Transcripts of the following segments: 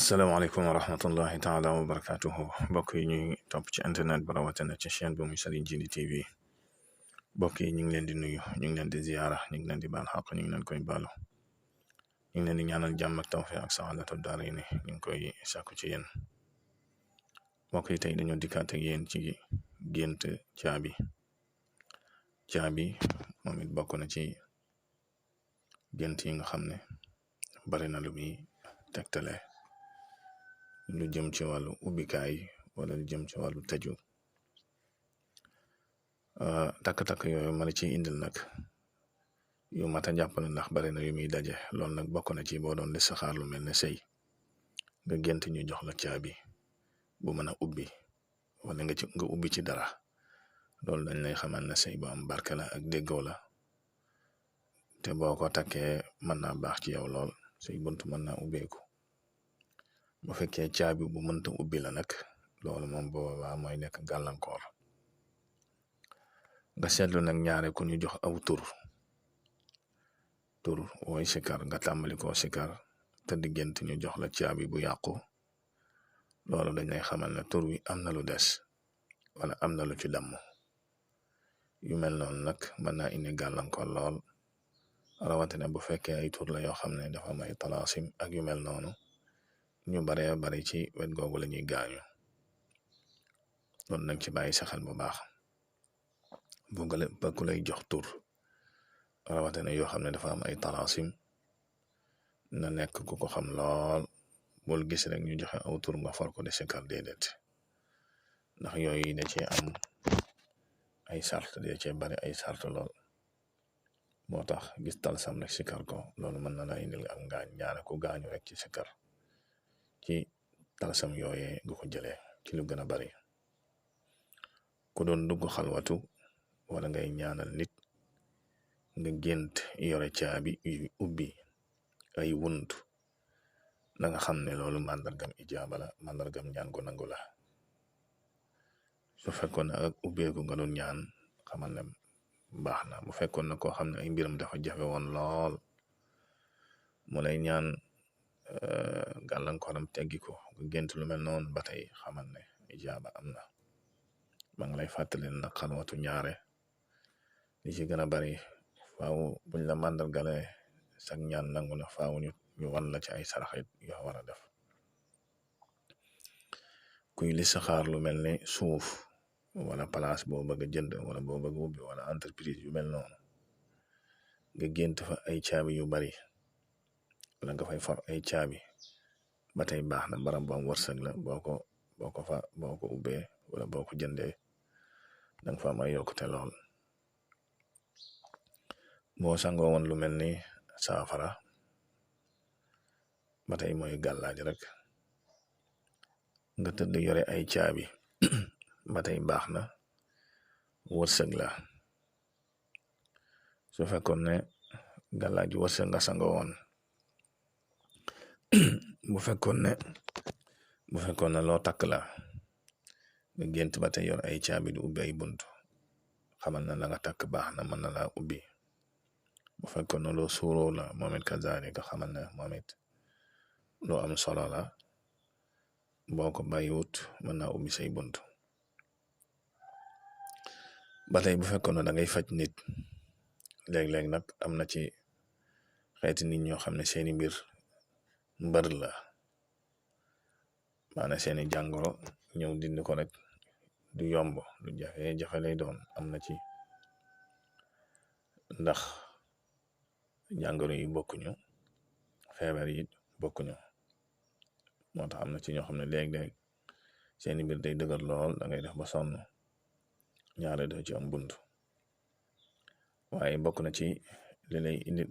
asalaamaaleykum wa rahmatullahi taala wa barakatuhu mbokk yi ñuy topp ci internet ba rawatina ci chaîne bu muy Serigne Djily TV mbokk yi ñu ngi leen di nuyu ñu ngi leen di ziyaara ñu ngi leen di baal xaq ñu ngi leen koy baalu ñu ngi leen di ñaanal jàmm ak tawfiq ak saadatu daarayni ñu ngi koy sàkku ci yéen mbokk yi tey dañoo dikkaat ak yéen ci gént caabi moom it bokk na ci gént yi nga xam ne bari na lu muy tegtale lu jëm ci wàllu ubbikaay wala lu jëm ci wàllu tëju takk-takk yooyu ma la ciy indil nag yu mat a jàpp na ndax bari na yu muy daje loolu nag bokk na ci boo doon listixaar lu mel ne sëy nga gént ñu jox la caabi bu mën a ubbi wala nga ubbi ci dara loolu dañ lay xamal ne sëy bu am barke la ak déggoo la te boo ko takkee mën naa baax ci yow lool say bunt mën naa ubbeeku bu fekkee caabi bu mënta ubbi la nag loolu moom boobaa mooy nekk gàllankoor nga seetlu nag ñaare ku ñu jox aw tur wooy sikar nga tàmbali ko sikar te diggante ñu jox la caabi bu yàqu loolu dañ lay xamal ne tur wi am na lu des wala am na lu ci damm yu mel noonu nag mën naa indi gàllankoor lool rawatina bu fekkee ay tur la yoo xam ne dafa may talaasim ak yu mel noonu ñu baree bari ci wet googu la ñuy gaañu loolu nag ci bàyyi sa xel bu baax ba ku lay jox tur rawatina yoo xam ne dafa am ay talaasim na nekk ku ko xam lool bul gis rek ñu joxe aw tur nga for ko de sikar déedéet ndax yooyu da cee am ay sart da cee bari ay sart lool moo tax gis talsam rek sikar ko loolu mën na la indil ak ngaañ ñaare ku gaañu rek ci sikar ci talsam yooyee nga ko jëlee ci lu gën a bari ku doon dugg xalwatu wala ngay ñaanal nit nga gént yore caabi ubbi ay wunt na nga xam ne loolu màndargam ijaaba la màndargam ñaan gu nangu la su fekkoon ne ak ubbeeku nga doon ñaan xamal ne baax na bu fekkoon na koo xam ne ay mbiram dafa jafe woon lool mu lay ñaan gàllankooram teggi ko nga gént lu mel noonu ba tey xamal ne ijaaba am na ma ngi lay fàttali nag xalwatu ñaare li ci gën a bari faaw buñ la màndargale sag ñaan nangu na faaw ñu wan la ci ay saraxit yoo war a def kuy listixaar lu mel ne suuf wala place boo bëgg a jënd wala boo bëgg ubbi wala entreprise yu mel noonu nga gént fa ay caabi yu bari wala nga fay for ay caabi ba tey baax na barab bu am wërsëg la boo ko ubbee wala boo ko jëndee danga fa am ay yokkute lool boo sangoo woon lu mel ni saafara ba tey mooy gàllaaj rek nga tëdd yore ay caabi ba tey baax na wërsëg la su fekkoon ne gàllaaj wërsëg nga sangoo woon bu fekkoon ne loo takk la nga gént ba tey yor ay caabi du ubbi ay bunt xamal na la nga takk baax na mën na la ubbi bu fekkoon ne loo suuroo la moom it kazaalika xamal ne moom it loo am solo la boo ko bàyyiwut mën naa ubbi say bunt ba tey bu fekkoon ne da ngay faj nit léeg-léeg nag am na ci xeeti nit ñoo xam ne seeni mbir mbër la maanaam seeni jàngoro ñëw dindi ko rek du yomb lu jafe lay doon am na ci ndax jàngoro yi bokkuñu feebar yi bokkuñu moo tax am na ci ñoo xam ne léeg-léeg seeni mbir day dëgër lool da ngay def ba sonn ñaare doo ci am bunt waaye bokk na ci li lay indi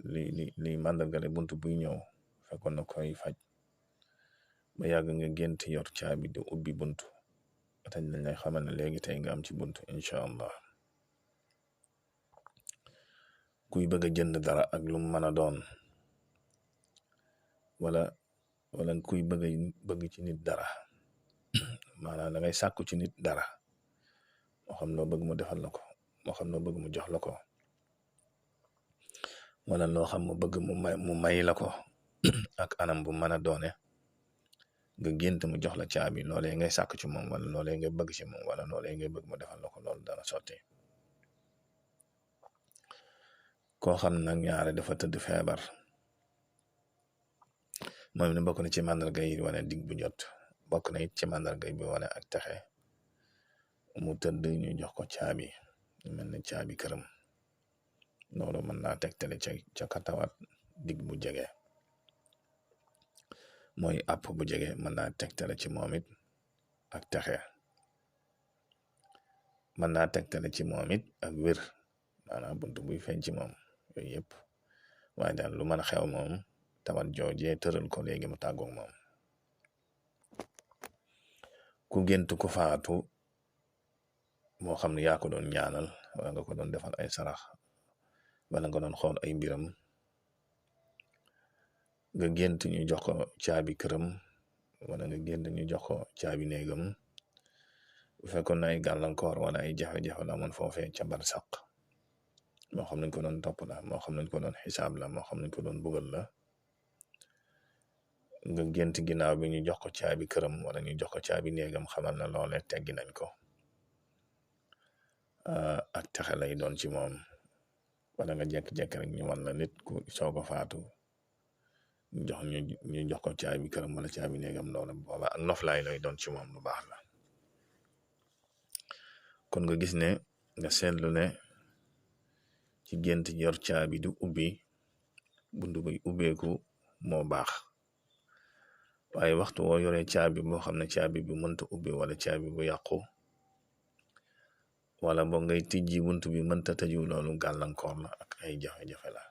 li màndargale bunt buy ñëw fekkoon na koy faj ba yàgg nga gént yor caabi di ubbi bunt atañ lañ lay xamal ne léegi tey nga am ci bunt incha allah kuy bëgg a jënd dara ak lu mën a doon wala kuy bëgg ci nit dara maanaam da ngay sàkku ci nit dara moo xam loo bëgg mu defal la ko moo xam loo bëgg mu jox la ko wala loo xam mu bëgg mu may la ko ak anam bu mën a doone nga gént mu jox la caabi loolee ngay sàkk ci moom wala loolee ngay bëgg ci moom wala loolee ngay bëgg mu defal la ko loolu dana sotti. koo xam nag ñaare dafa tëdd feebar moom ne bokk na ci màndarga yi wane dig bu jot, bokk na it ci màndarga bi wane ak texe mu tëdd ñu jox ko caabi mel ne caabi këram, loolu mën naa tegtale ca katawat dig bu jege, mooy àpp bu jege mën naa tegtale ci moom it ak texe, mën naa tegtale ci moom it ak wér, maanaam buntu buy feeñ ci moom yooyu yëpp. waaye daal lu mën a xew moom tawat joojee tëral ko léegi mu tàggoog moom. ku gént ku faatu moo xam ne yaa ko doon ñaanal wala nga ko doon defal ay sarax wala nga doon xool ay mbiram, nga gént ñu jox ko caabi këram wala nga gént ñu jox ko caabi néegam, bu fekkoon na ay gàllankoor wala ay jafe-jafe la amoon foofee ca barsàq, moo xam nañ ko doon topp la, moo xam nañ ko doon xisaab la, moo xam nañ ko doon bugal la, nga gént ginnaaw bi ñu jox ko caabi këram wala ñu jox ko caabi néegam, xamal na loole teggi nañ ko, ak texe lay doon ci moom. wala nga jekk-jekk rek ñu wan la nit ku soo ko faatu ñu jox ko caabi këram wala caabi néegam, loolu booba ak noflaay lay doon ci moom, lu baax la. kon nga gis ne nga seetlu ne ci gént yor caabi du ubbi buntu buy ubbeeku moo baax, waaye waxtu woo yoree caabi boo xam ne caabi bi mënta ubbi wala caabi bu yàqu wala boo ngay tijji buntu bi mënta tëju, loolu gàllankoor la ak ay jafe-jafe la.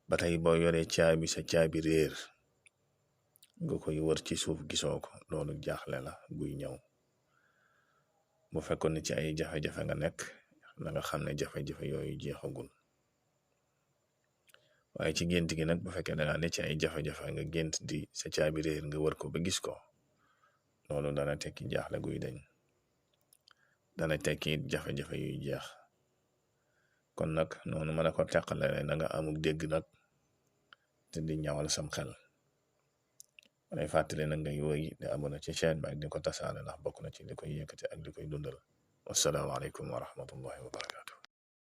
ba tey boo yoree caabi sa caabi réer nga koy wër ci suuf gisoo ko, loolu jaaxle la guy ñëw. bu fekkoon ne ci ay jafe-jafe nga nekk na nga xam ne jafe-jafe yooyu jeexagul. waaye ci gént gi nag bu fekkee da nga ne ci ay jafe-jafe nga gént di sa caabi réer nga wër ko ba gis ko, loolu dana tekki jaaxle guy dañ, dana tekki jafe-jafe yuy jeex. kon nag noonu ma la ko teqale na nga amul dégg nag te di ñawal sam xel. lay fàttali nag ngay woy di abonné ci chaîne bi ak di ko tasaare ndax bokk na ci li koy yëkkati ak li koy dundal. wassalaamu aleykum wa rahmatullahi wa barakatu.